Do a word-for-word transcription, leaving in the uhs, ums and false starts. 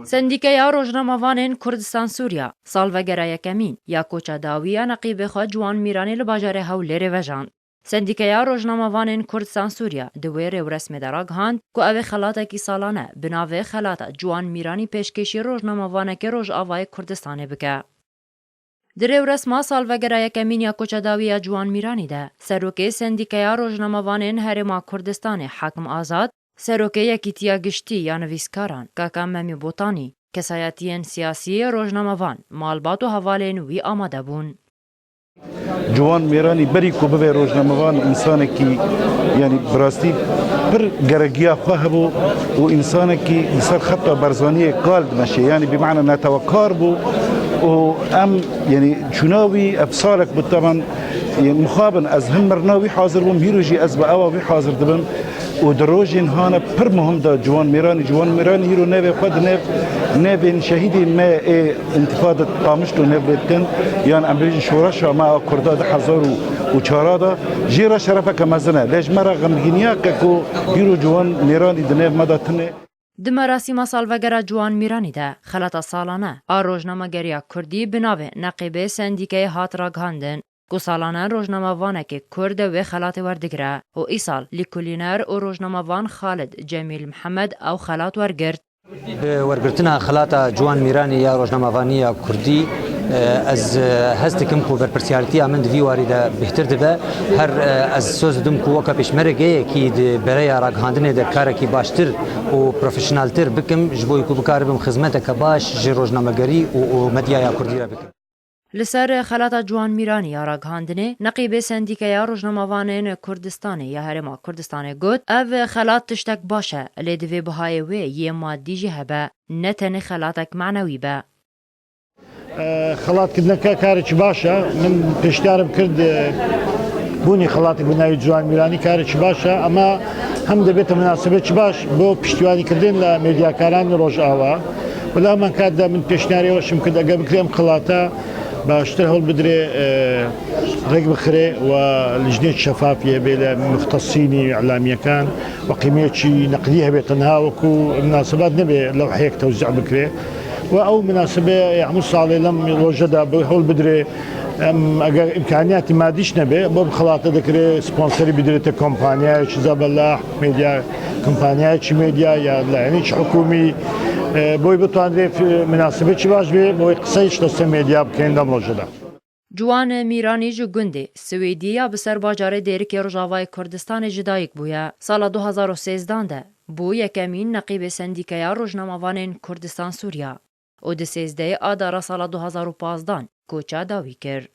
Sendîkeya Rojnamevanên Kurdistan Sûriya salvegera yekemîn ya koça dawî ya neqîbê xwe Ciwan Mîranî li bajarê Hewlêrê vejand. Sendîkeya Rojnamevanên Kurdistan Sûriya di wê rêwresmê de ragihand ku ew ê xelatekî salane bi navê Xelata Ciwan Mîranî pêşkêşî rojnamevanekê Rojavayê Kurdistanê bike. Di rêwresma salvegera yekemîn ya koça dawî ya Ciwan Mîranî de, serokê Sendîkeya Rojnamevanên Herêma Kurdistanê Hakim Azad, serokê Yekîtiya Giştî ya Nivîskaran, Kaka Memî Botanî, kesayetiyên siyasî, rojnamevan, malbat û hevalên wî amade bûn. Ciwan Mêranî berî ku bibe rojnamevan, însanekî, yanî bi rastî pir geregiya xwe hebû û însanekî li ser xeta Barzaniyê kal dimeşê, yanî bi mena netewekar bû û em, yanî çûna wî ev salek bû, teban, e, mixabin ez him mirina wî hazir bûm, hîro jî ez bi ewa wî hazir dibim. Û di rojên hane pir muhim de Ciwan Mêranî, Ciwan Mêranî hîro nevê xwe di nev, nevên şehîdên me ê întîfada Qamişlo nev bê dikin, yan em bêjin şoreşa me a Kurda di hezar û çar de jê re şerefeke mezin e. Lê ji me re xemgîniyeke ku hîro Ciwan Mêranî di nev me de tune. Di merasîma salvegera Ciwan Mîranî de xelata salane a rojnamegeriya Kurdî bi navê Neqîbê Sendîkeyê hat ragihandin. Ku salane rojnamevanekê Kurd wê xelatê werdigire û îsal lîkolîner û rojnamevan Xalid Cemîl Mihemed ew xelat wergirt. Bi wergirtina xelata Ciwan Mîranî ya rojnamevanî ya Kurdî, e, ez, e, hez dikim ku berpirsiyarîtiya min di vî warî de bêhtir dibe. Her, e, ez soz didim ku weke pêşmergeyekî di bereya ragihandinê de karekî baştir û profesyoneltir bikim, ji bo ku bikaribim xizmeteke baş ji rojnamegerî û, û medyaya Kurdî re bikim. Li ser xelata Ciwan Mîranî ya ragihandinê, neqîbê Sendîkeya Rojnamevanên Kurdistanê ya Herêma Kurdistanê got, ev xelat tiştek baş e, lê divê bihayê wê yê madî jî hebe, ne tenê xelatek manewî be. Xelatkirineke karekî baş e. Min pêşniyarê kir, bûnî xelatek bi navê Ciwan Mîranî karekî baş e, ema hem dibête minasebekî baş bo piştîwanîkirin li medyakaran Rojava. Wela heman kat de min pêşniyarê ew şim kir, eger bikirê em xelata baştir hewl bidrê, e, rêk bixirê û lijneyê şefafiyê bê li muxtesînî, îlamîyekan û qîmeyekî neqdî hebe, tenha wekû minasebat nebe lewheyek tewzî bikirê. Û ew minasebe ya hemû salê lem roje de bi hewl bidrê, em eger îmkaniyatî madîş nebe, bo bi xelata dikirê sponsorî bidrête kompanyayekî zebelah, medya, kompanyayekî medya ya layenî çi hikûmî, e, boy bitwanrê fi-, minasebekî baş bê, boy qisey ji destê medya bikin dem roje de. Ciwan Mîranî ji gundê Swêdî ya bi ser bajarê Dêrikê Rojavayê Kurdistanê ji dayik bûye. Sala du hazar û sêzdan de bû yekemîn neqîbê Sendîkeya Rojnamevanên Kurdistan Sûriya û di sêzdehê Adara sala du hazar û pazdan koça dawî kir.